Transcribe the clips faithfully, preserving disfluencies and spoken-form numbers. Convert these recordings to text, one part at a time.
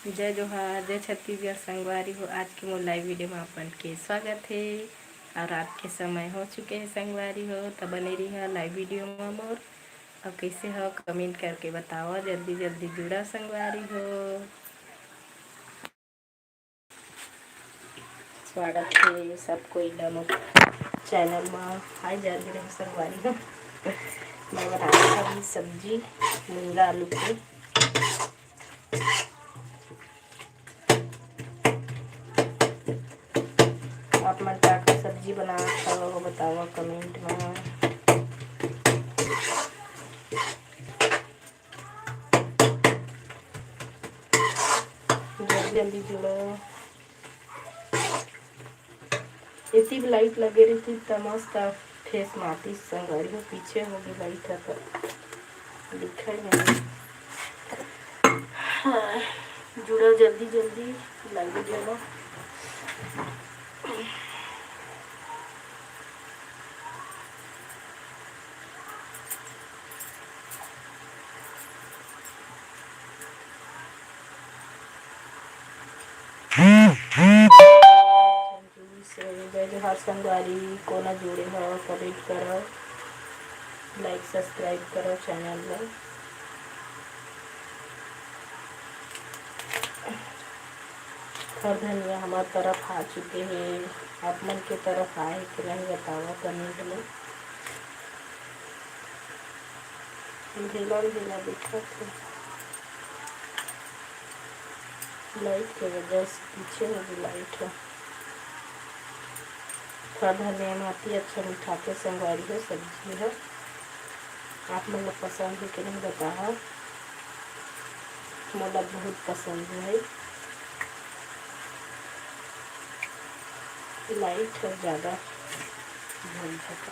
जय जोहार, जय छत्तीसगढ़ संगवारी हो। आज के मोर live video में अपन के स्वागत हे। और रात के समय हो चुके हे संगवारी हो, त बने रहिहा live video में मोर। और कैसे हो, comment करके बताओ, जल्दी जल्दी जुड़ा संगवारी हो। स्वागत हे सब कोई ला मोर channel मा। हाय, जल्दी रहो संगवारी हो। मैं बनात हँव सब्जी, मुनगा आलू के। आप मन का का सब्जी बनात हव, बतावा comment मा। जल्दी जल्दी जुड़ो। एती भी light लगे रहितिस त मस्त face मातिस संगवारी हो, पीछे होगे light ह त दिखय नहीं। हाँ, जुड़ो जल्दी जल्दी, live video मा। जय जोहार संगवारी, कोन जुड़े हो, comment करो, like subscribe करो channel ला। खर धनिया हमर तरफ आ चुके हे, आप मन के तरफ आए कि नहीं बतावा comment में। अंधेला अंधेला दिखत हे, light के वजह से पीछे होगे light ह। खर धनिया माटी अच्छा मिठाथे संगवारी हो सब्जी ह। आप मन ला पसंद हे कि नहीं बताहा, मोला बहुत पसंद हे। Light ह ज्यादा झलझल।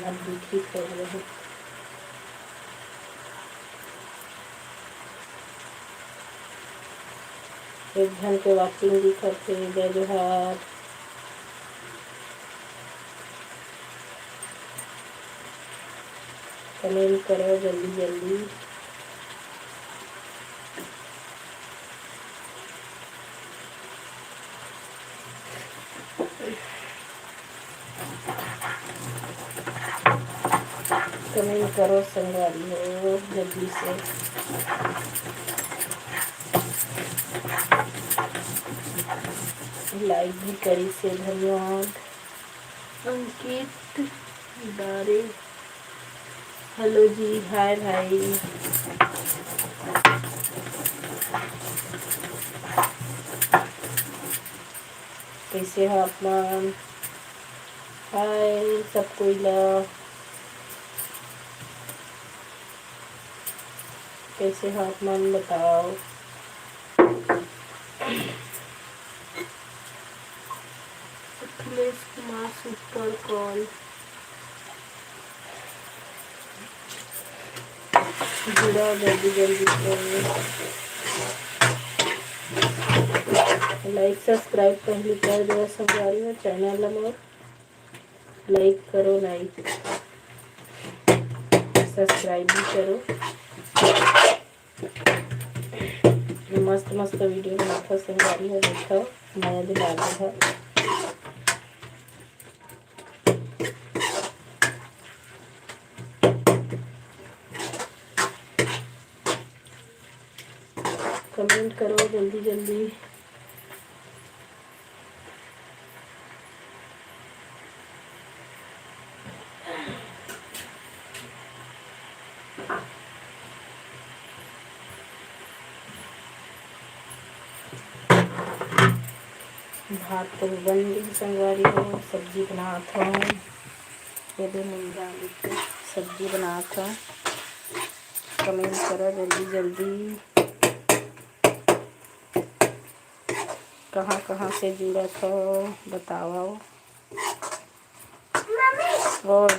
अब दिखी कर रही। एक झन के watching दिखत हे, जय जोहार। Comment करो जल्दी जल्दी। Comment करो संगवारी हो जल्दी से। Like भी करी से धन्यवाद। अंकित डारे, hello जी, hi भाई। कैसे हो आप मन? Hi सब कोई ला, कैसे हो आप मन बताओ? Akhilesh Kumar super call। जुड़ा जल्दी जल्दी से। Like subscribe पहली कर दो संगवारी हो channel ला मोर। Like करो, like subscribe भी करो। मस्त मस्त video बनाथव संगवारी हो, देखव मया भी लागे ह। Comment करो जल्दी जल्दी। भात तो बन गे संगवारी हो, सब्जी बनात हव। ये दे मुनगा आलू के सब्जी बनात हव। Comment करो जल्दी जल्दी। कहाँ कहाँ से जुड़त हो बताओ। और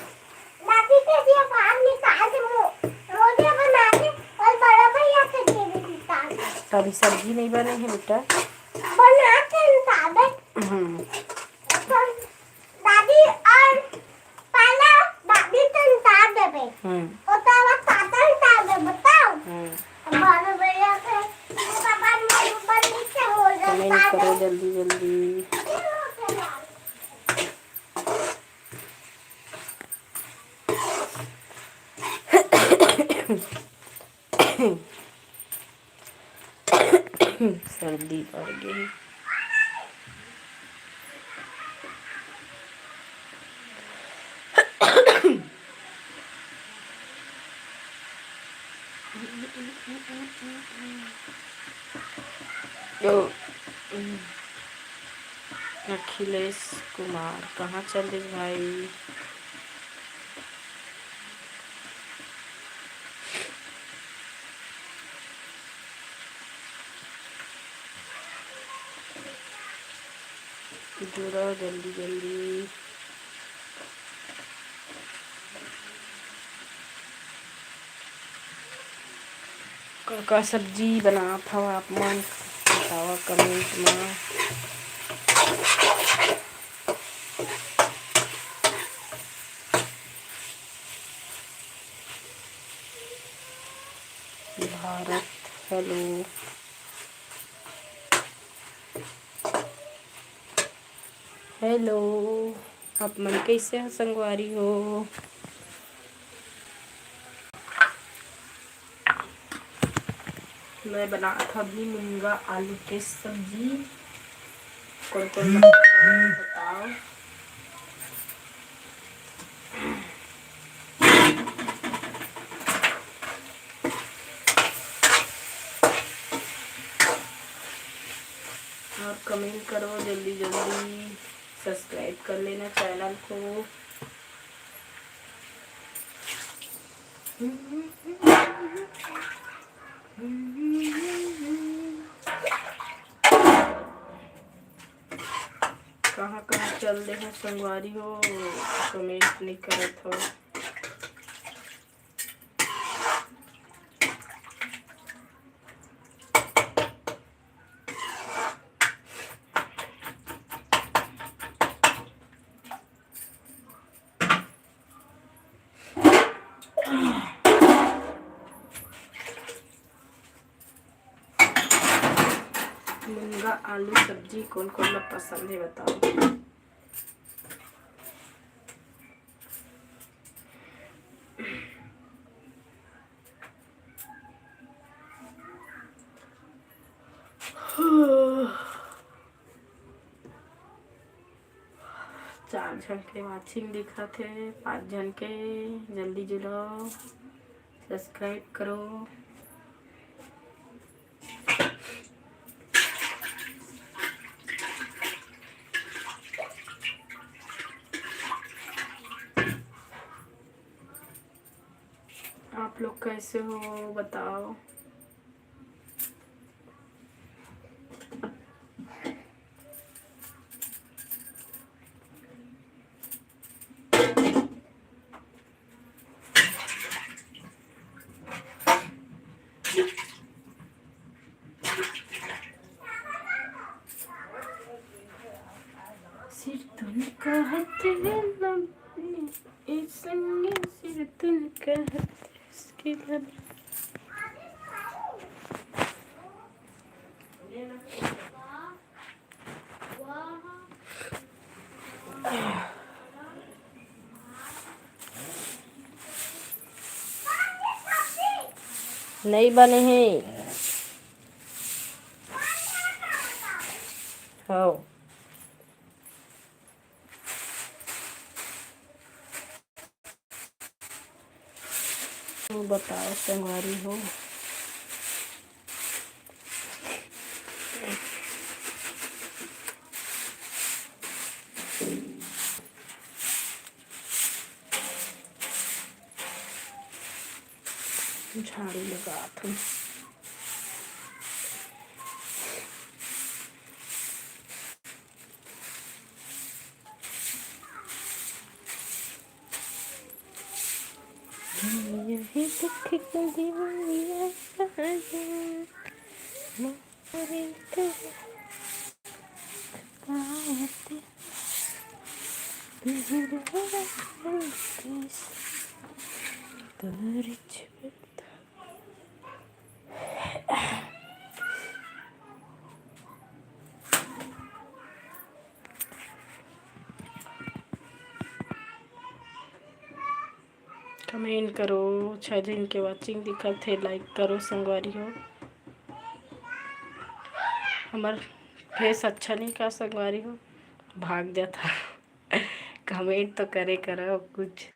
दादी के लिए बाहर निकाल दे, मो-, मुझे बना दे और बड़ा भैया के लिए भी निकाल दे। तो अभी सब्जी नहीं बने है बेटा। बना के निकाल दे। हम्म। तो दादी और पहला दादी तो निकाल दे। हम्म। हम्म। कमेंट करो जल्दी जल्दी। सर्दी पड़ गई। ओ, अखिलेश कुमार, कहाँ चल दिस भाई? जुड़ो जल्दी जल्दी। का, का सब्जी बनात हव आप मन? बतावा कमेंट म। भारत, हेलो। हेलो, आप मन कइसे हो संगवारी हो? मैं बनात हव अभी मुनगा आलू के सब्जी। कोन कोन बनात हव बताओ। और कमेंट करो जल्दी जल्दी, सब्सक्राइब कर लेना चैनल को। कहाँ कहाँ चल दे हो संगवारी हो, कमेंट नहीं करत हो। मुनगा आलू सब्जी कोन कोन ला पसंद हे बताओ। चार झन के वाचिंग दिखत हे, पांच झन के। जल्दी जुड़ो, सब्सक्राइब करो। आप लोग कैसे हो बताओ। सिर तुन कहत ए संगे सिर तुन कहत। नहीं बने हे। हो। बताओ संगवारी हो। झाड़ू लगात हूँ। कमेंट करो, छह झन के वॉचिंग दिखत हे, लाइक करो संगवारी हो। हमर फेस अच्छा नहीं का संगवारी हो, भाग जाता। कमेंट तो करे करो कुछ।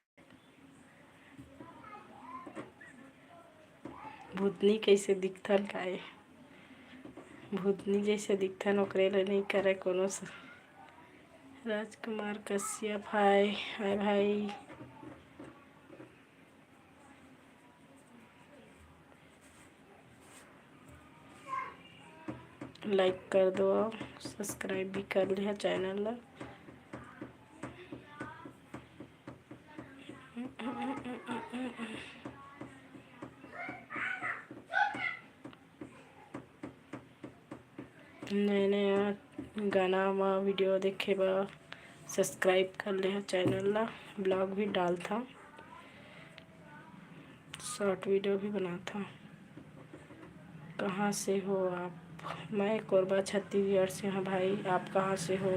भूतनी कैसे दिखथन काय? भूतनी जैसे दिखथन ओकरे ले नहीं करे कोनो स-, राजकुमार कश्यप, हाय, हाय भाई। लाइक कर दो, सब्सक्राइब भी कर लिहा चैनल ला। नया नया गाना म वीडियो देखे बर सब्सक्राइब कर ले चैनल ला। ब्लॉग भी डालथव, शॉर्ट वीडियो भी बनाथव। कहाँ से हो आप? मैं कोरबा छत्तीसगढ़ से हूँ भाई, आप कहाँ से हो?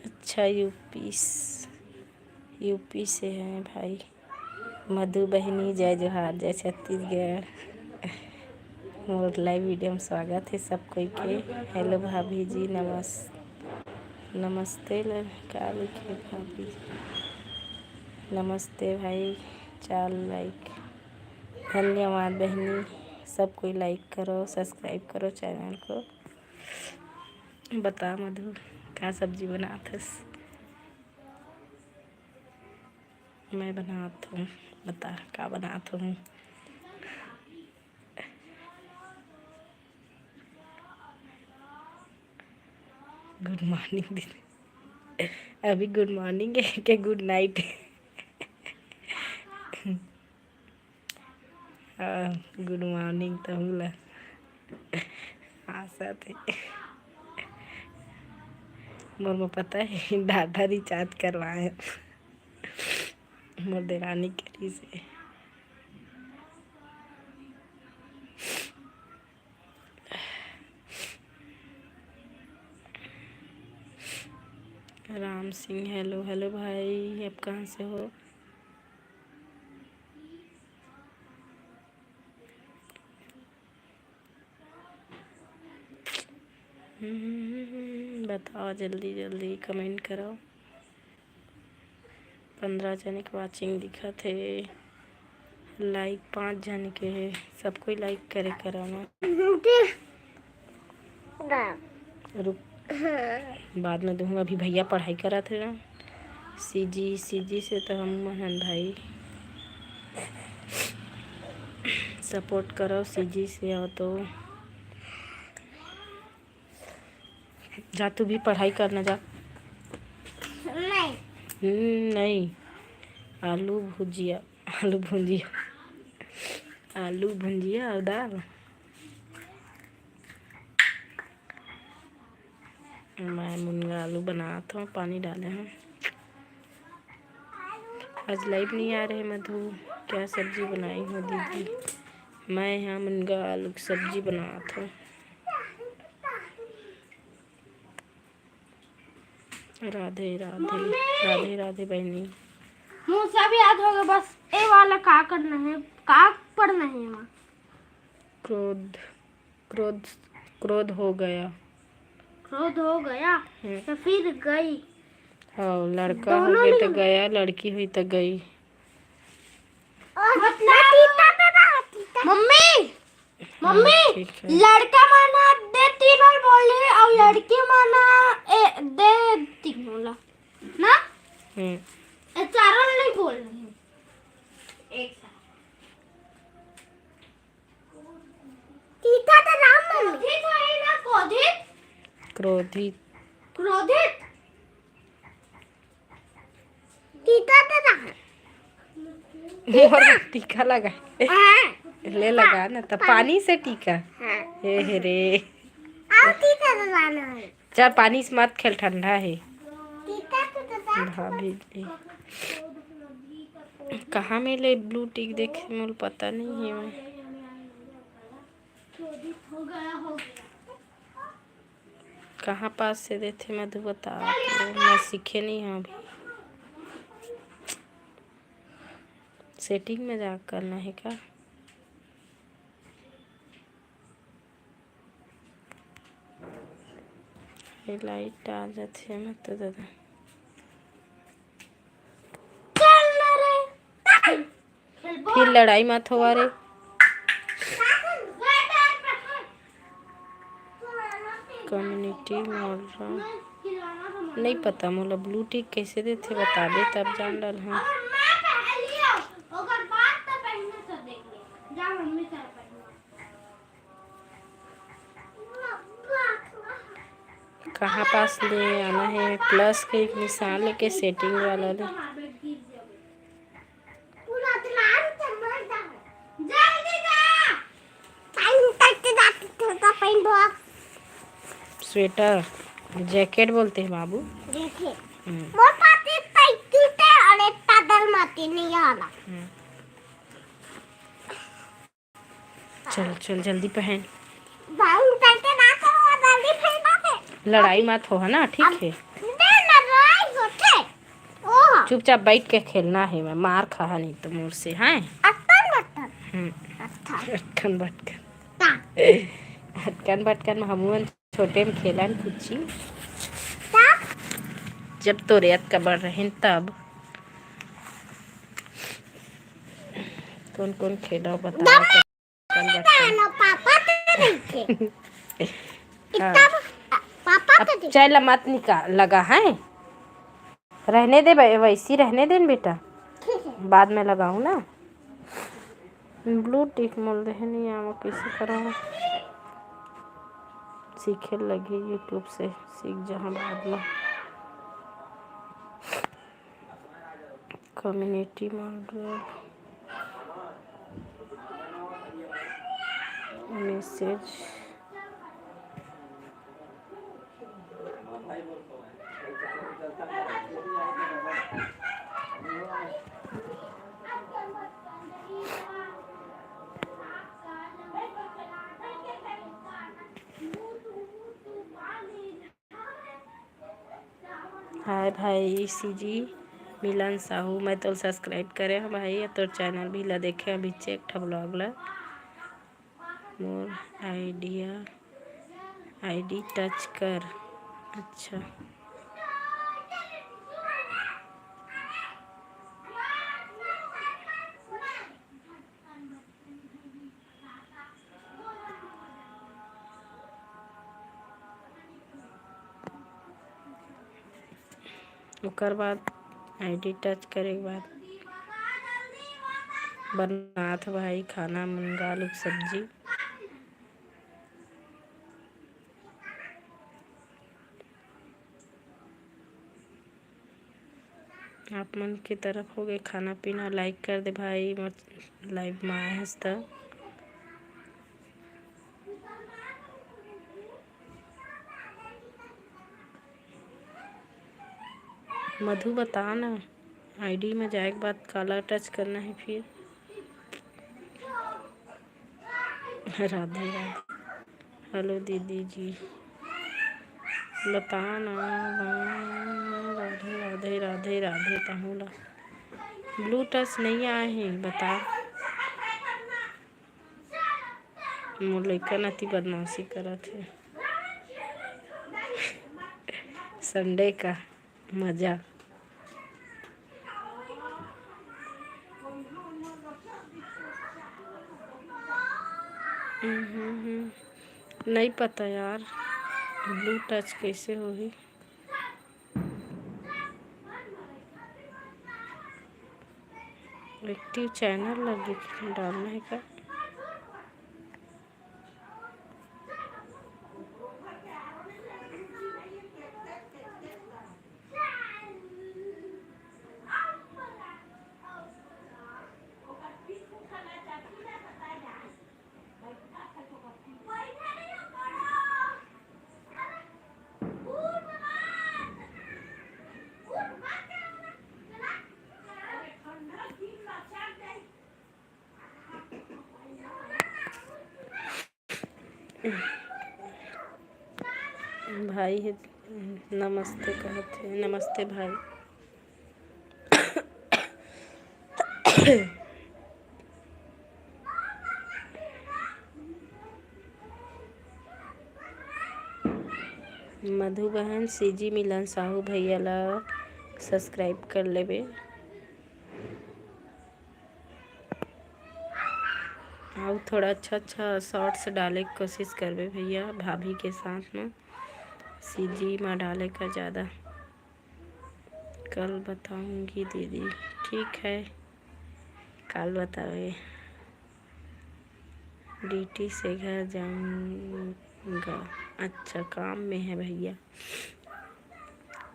अच्छा, यूपी स-, यूपी से हैं भाई। मधु बहिनी, जय जोहार, जय छत्तीसगढ़। मोर लाइव वीडियो में स्वागत है सब कोई के। हेलो भाभी जी, नमस-, नमस्ते ल-, का लिखे भाभी? नमस्ते भाई, चार लाइक। धन्यवाद बहिनी, सब कोई लाइक करो, सब्सक्राइब करो चैनल को। बता मधु, का सब्जी बनात हस? मैं बनात हूँ, बता का बनात हूँ। गुड मॉर्निंग दीदी, अभी गुड मॉर्निंग है के गुड नाइट? हाँ, गुड मॉर्निंग तहूँ ला। हाँ, सत हे। मोर में पता है, डाटा रिचार्ज करवाए। मोर देरानी करिस हे। राम सिंह, हेलो, हेलो भाई, आप कहाँ से हो? हम्म, बताओ, जल्दी जल्दी कमेंट करो। पंद्रह जने के वॉचिंग दिखत हे, लाइक पाँच जने के हे, सब कोई लाइक करे करो ना। रुक, बाद में दूंगा, अभी भैया पढ़ाई करत हे ना। सीजी, सीजी से तो हम हन भाई, सपोर्ट करो सीजी से हो तो। जा, तू भी पढ़ाई करना जा। नहीं। हम्म, नहीं। आलू भुजिया, आलू भुजिया, आलू भुजिया और दाल। मैं मुनगा आलू बनात हूँ, पानी डाले हूँ। आज लाइव नहीं आ रहे मधु, क्या सब्जी बनाई हो दीदी? मैं यहाँ मुनगा आलू की सब्जी बनात हूँ। राधे राधे, राधे राधे बहनी। मुझे सब याद हो गया, बस ए वाला का करना है, का पढ़ना है वहाँ? क्रोध, क्रोध, क्रोध हो गया। क्रोध हो गया हम्म। तो फिर गई। हाँ, लड़का दोनों होगे तो नहीं। गया, लड़की हुई तो गई। और मतलब मम्मी, मम्मी, हाँ, ठीक है। लड़का मन ह दे तीन बार बोल रहे और लड़की मन ह ए, दे तीन बोला ना। हम्म। ए, चारों नहीं बोल रहे हैं एक साथ। तीखा तो राम मम्मी। क्रोधित है ना, क्रोधित? क्रोधित। क्रोधित। तीखा तो राम। मोर तीखा लगा। हाँ। ले लगा ना, तो पानी से तीखा। हाँ। हे, हे रे। और तीखा तो राम है। चल, पानी से मत खेल, ठंडा है। भाभी जी। कहाँ मिले blue tick, देखे मोला पता नहीं है। मैं कहाँ पास से देथे, मधु बता तो, मैं सीखे नहीं हूँ अभी। Setting में जा करना है का? ये light आ जाथे, मैं तो दादा। फिर लड़ाई मत होवा रे। Community moderator, नहीं पता मोला blue tick कैसे देथे, बताबे तब जान डाल। हाँ। कहाँ पास ले आना है? Plus के एक निशान लेके setting वाला ले। Sweater, jacket बोलते हैं बाबू। हम्म। मोर पास एक पैकेट है और एक पैदल माटी नहीं आना। हम्म। चल, चल, जल्दी पहन। बाउंड करके ना करो, जल्दी पहन बात है। लड़ाई मत हो, है ना? ठीक है। दे, लड़ाई होते। ओह। चुपचाप बैठ के खेलना है, मैं मार खा नहीं तो मोर से, हैं? अटकन बटकन। हम्म। अच्छा। अटकन बटकन। ता। अटकन बटकन में हमू मन छोटे में खेलन कुची। ता। जब तोरे अतका बड़ रहेन तब। कौन कौन खेला बताओ। ना, पापा तो नहीं थे। हाँ। इतना पापा अब तो नहीं। चल मत निकाल, लगा है, रहने दे, वै-, वैसी रहने दे न बेटा, ठीक है। बाद में लगाऊँ ना। Blue tick मोल देहे नहीं आवा, कैसे करो? सीखे लगी YouTube से, सीख जहाँ बाद में। Community moderator, message। हाय भाई सी जी, मिलन साहू, मैं तोला subscribe करे हूँ भाई, तोर channel भी ला देखे अभी, check ठा vlog ला। मोर आइडिया, ID touch कर। अच्छा। ओकर बाद ID touch करे के बाद बनात भाई खाना, मुनगा आलू के सब्जी। आप मन के तरफ हो गए खाना पीना, like कर दे भाई, मोर live में आए हस त। मधु बता ना, ID में जाए के बाद काला touch करना है फिर। राधे राधे। Hello दीदी जी, बता ना। राधे राधे राधे राधे। तहूँ ला blue touch नहीं आए हे, बता। मोर लइका नाती बदमाशी करत हे। Sunday का मजा। नहीं पता यार, ब्लू टच कैसे होही। एक्टिव चैनल लगी डालना है का? भाई हे, नमस्ते कहत हे। नमस्ते भाई। मधु बहन, सीजी मिलन साहू भैया ला सब्सक्राइब कर लेबे। अउ थोड़ा अच्छा अच्छा शॉर्ट्स डाले के कोशिश करबे भैया, भाभी के साथ में सीजी में डाले का ज़्यादा। कल बताऊंगी दीदी। ठीक है, कल बतावे। ड्यूटी से घर जाऊंगा। अच्छा, काम में है भैया,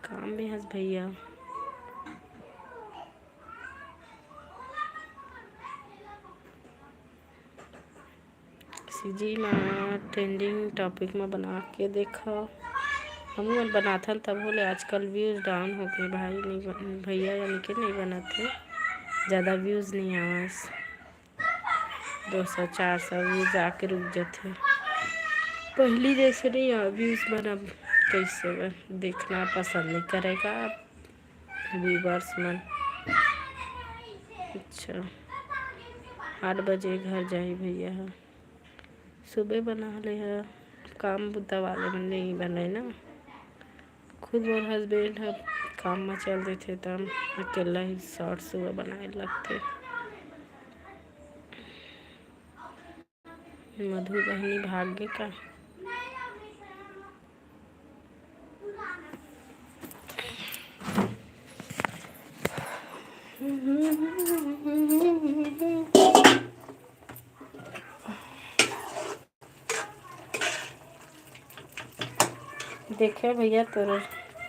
काम में हस भैया। सीजी मा ट्रेंडिंग टॉपिक मा बना के देखा। हमू मन बनाथन तब होले आजकल व्यूज डाउन हो गए भाई, नहीं बन-, भैया यानी कि नहीं बनत हे, ज़्यादा व्यूज नहीं आवस। दो सौ चार सौ व्यूज आके रुक जाथे। पहली जैसे नहीं आ व्यूज मन, अब कैसे बा, देखना पसंद नहीं करेगा व्यूवर्स मन। अच्छा, आठ बजे घर जाही भैया ह। सुबह बना ले ह, काम बुता वाले मन नहीं बने ना। खुद मोर हस्बैंड ह काम म चल देथे, त अकेला ही शॉर्ट सुबह बनाए लगथे। मधु बहनी भाग गे का? देखे भैया, तोर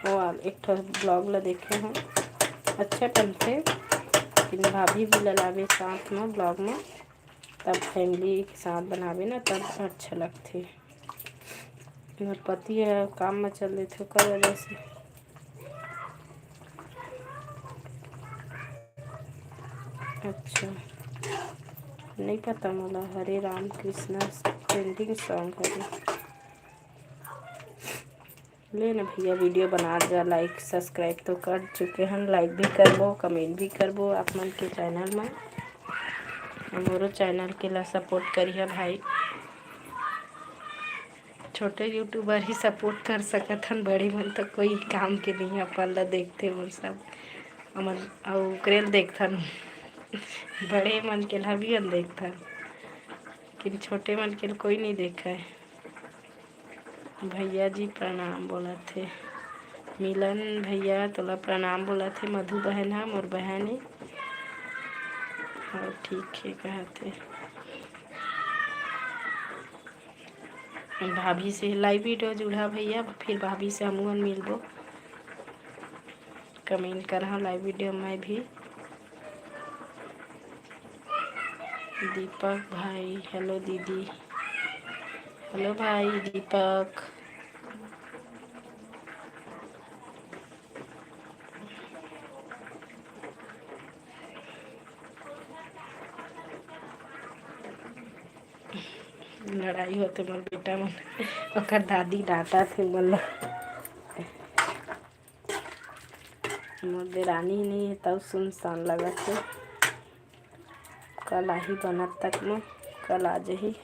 वो एक ठो ब्लॉग ला देखे हूँ, अच्छा बनथे, लेकिन भाभी भी ला लावे साथ में ब्लॉग में, तब फैमिली के साथ बनावे ना, तब अच्छा लगथे। मोर पति ह काम में चल देथे, ओकर वजह से। अच्छा, नहीं पता मोला। हरे राम कृष्णा ट्रेंडिंग सॉन्ग हरे। ले ना भैया, वीडियो बना जा, लाइक सब्सक्राइब तो कर चुके हन, लाइक भी करबो, कमेंट भी करबो आप मन के चैनल में। हमरो चैनल के ला सपोर्ट करिहा भाई। छोटे यूट्यूबर ही सपोर्ट कर सकत हन, बड़े मन तो कोई काम के नहीं, अपन ला देखथे वो सब। हमन अउ ओकरे ल देखथन, बड़े मन के ल हबियन देखथन, लेकिन छोटे मन के ल कोई नहीं देखे। भैया जी प्रणाम बोलत हे। मिलन भैया तोला प्रणाम बोलत हे, मधु बहन ह मोर बहन हे। हाँ, ठीक हे कहत हे। भाभी से लाइव वीडियो जुड़ा भैया, फिर भाभी से हमू मन मिलबो। कमेंट करहा लाइव वीडियो में भी। दीपक भाई, हेलो दीदी। हेलो भाई दीपक। लड़ाई होथे मोर बेटा मन, ओकर दादी डांटत हे मोला। मोर देरानी नहीं हे, तब सुनसान लगत हे। कल आही बनत तक में, कल आ जाही।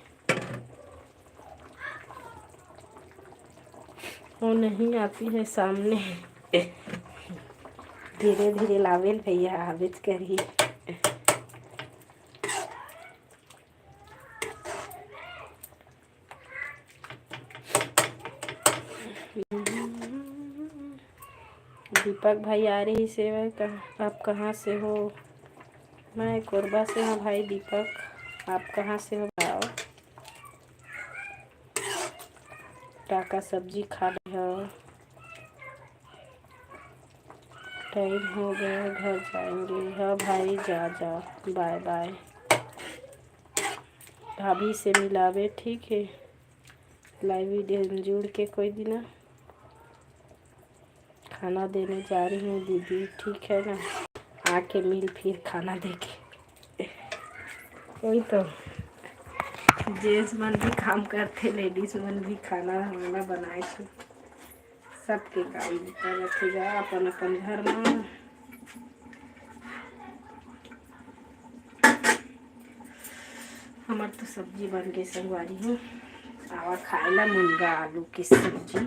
वो नहीं आती है सामने, धीरे धीरे लावेल भैया, आवेच करही। दीपक भाई आ रही से, मैं कहाँ, आप कहाँ से हो? मैं कोरबा से हूँ भाई दीपक, आप कहाँ से हो? बताओ, का का सब्जी खा रहे हो? टाइम हो गया, घर जाएंगे। हाँ भाई, जा जा, बाय बाय। भाभी से मिलावे, ठीक है, लाइव वीडियो में जुड़ के कोई दिन खाना देने जा रही हूँ दीदी, ठीक है ना? आके मिल फिर खाना देके। वही तो, जेंट्स मन भी काम करते, लेडीज मन भी खाना वाना बनाए थे। सबके काम होता रखे जा अपन अपन घर में। हमर तो सब्जी बन गई संगवारी हो, आवा खाए ला मुनगा आलू के सब्जी।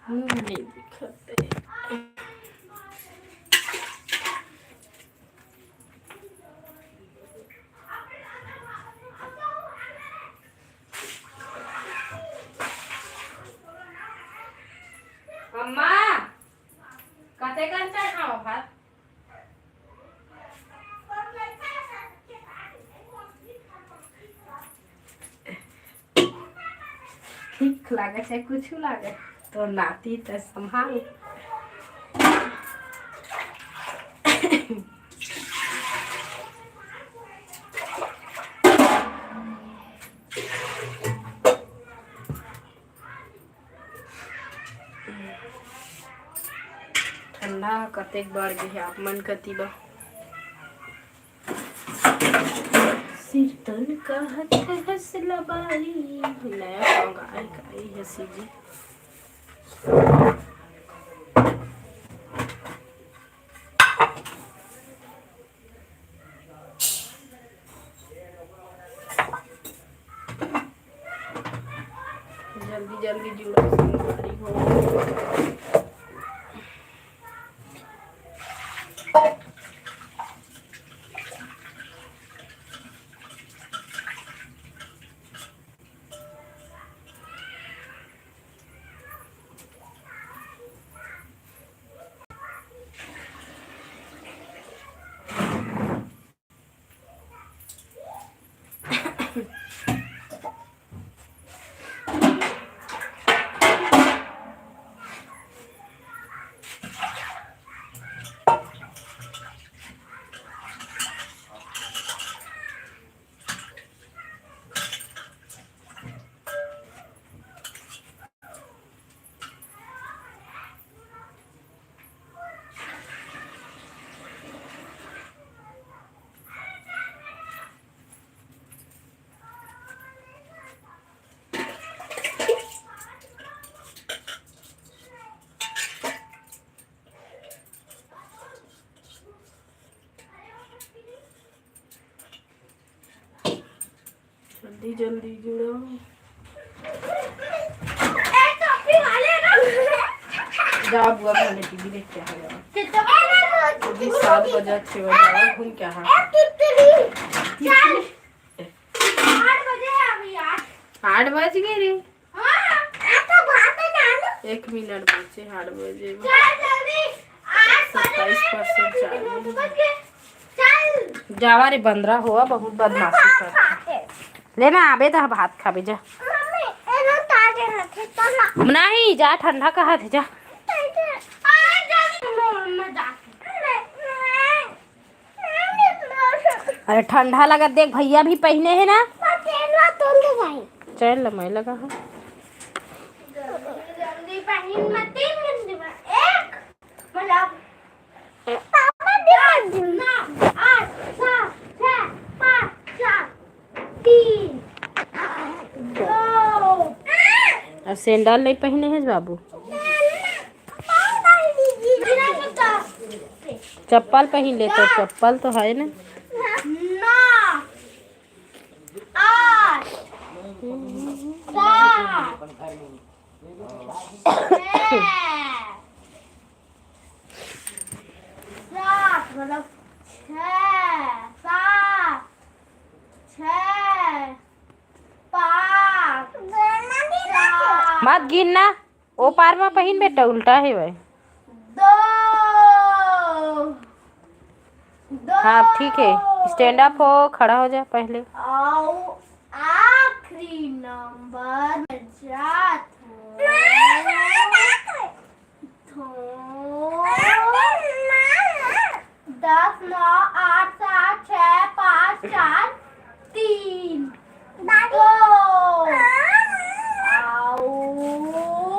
मुंह नहीं दिखते। अम्मा, कते कन चढ़ाओ भात? ठीक लागे चाहे कुछ लागे, तो नाती त संभाल। ठंडा ह कतेक बढ़ गे हे आप मन कति बा। सिरतन कहत हस लबारी, नया सॉन्ग आए का, आई हसी जी। जल्दी जल्दी जुड़ो संगवारी हो। जल्दी जल्दी जुड़ो। जा बुआ, पहले टीवी देख के आ जाओ। अभी सात बजे, छह बजे आवा, घूम के आ। आठ बज गए रे। एक मिनट बचे, आठ बजे में सत्ताईस परसेंट चार्ज। जावा रे बंदरा होवा, बहुत बदमाशी कर। ले ना आबे त भात खाबे जा। नहीं जा, ठंडा कहा थे जा। अरे ठंडा लगत, देख भैया भी पहने है ना। चल मैं लगा हूँ। जल्दी पहन मत, तीन घंटे में एक, मतलब, पापा भी कर दूँ। आठ, सात, छः, पाँच, चार, तीन, दो। अब सैंडल नहीं पहने हैं बाबू। चप्पल पहन ले तो, चप्पल तो है ना। नौ, आठ, सात, छः, सात, मतलब, छः, सात, छः, पाँच, चार, मत गिन ना, ओ पार म पहिन बेटा, उल्टा हे भाई। दो, दो। हाँ, ठीक है, stand up हो, खड़ा हो जा पहले। अउ आखिरी नंबर में जात हो। दो, दस, नौ, आठ, सात, छः, पाँच, चार, तीन, दो, अउ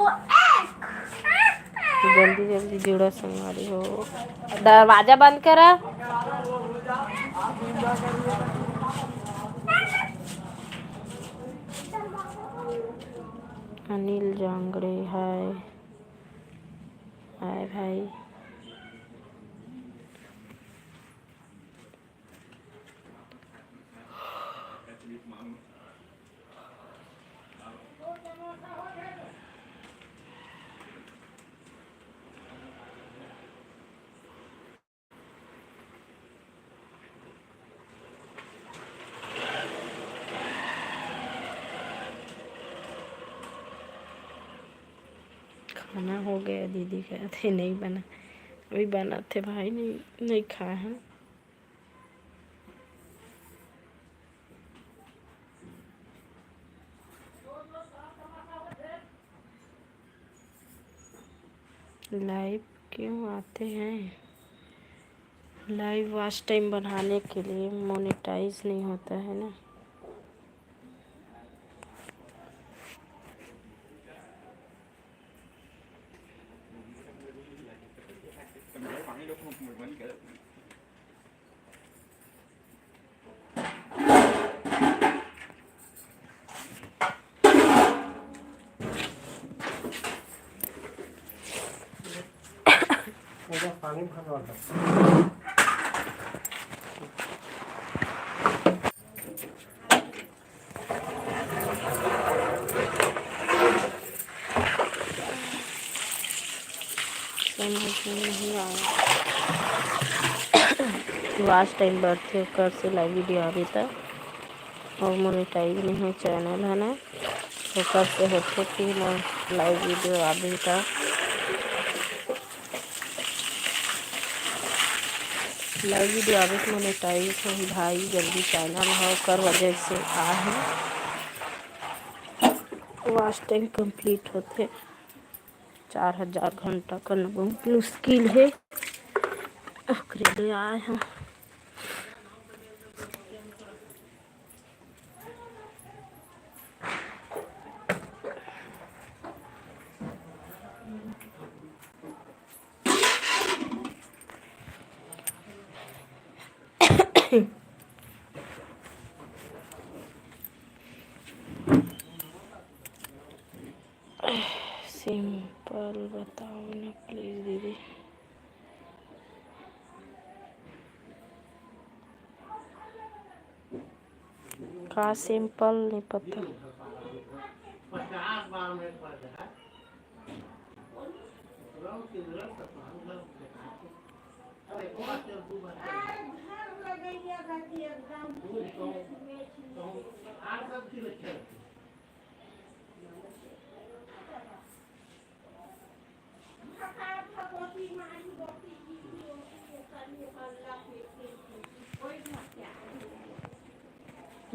एक। जल्दी जल्दी जुड़ा संगवारी हो, दरवाजा बंद करा। अनिल जांगड़े, हाय। हाय भाई। खाना हो गया, दीदी कहते नहीं बना, अभी बनाते भाई, नहीं, नहीं खाए हैं। लाइव क्यों आते हैं? लाइव वॉच टाइम बढ़ाने के लिए, मोनेटाइज नहीं होता है ना। समझ में नहीं आया। वॉच टाइम बढ़थे, ओकर से लाइव वीडियो आवे त, अउ मोनेटाइज नहीं हो चैनल है ना, ओकर से होथे कि मोर लाइव वीडियो आवे त। लाइव वीडियो आवे त मोनेटाइज होही भाई, जल्दी चैनल ह, ओकर वजह से आहे। वॉच टाइम कंप्लीट होथे। चार हजार घंटा करना बहुत मुश्किल है, ओकरे लिए आए हैं। सिंपल बताओ ना प्लीज दीदी। का सिंपल नहीं पता।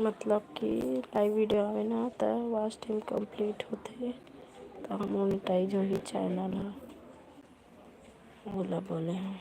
मतलब कि लाइव वीडियो आवे ना, त वॉच टाइम कंप्लीट होथे, त मोनेटाइज होही चैनल ह। ओला बोले हैं।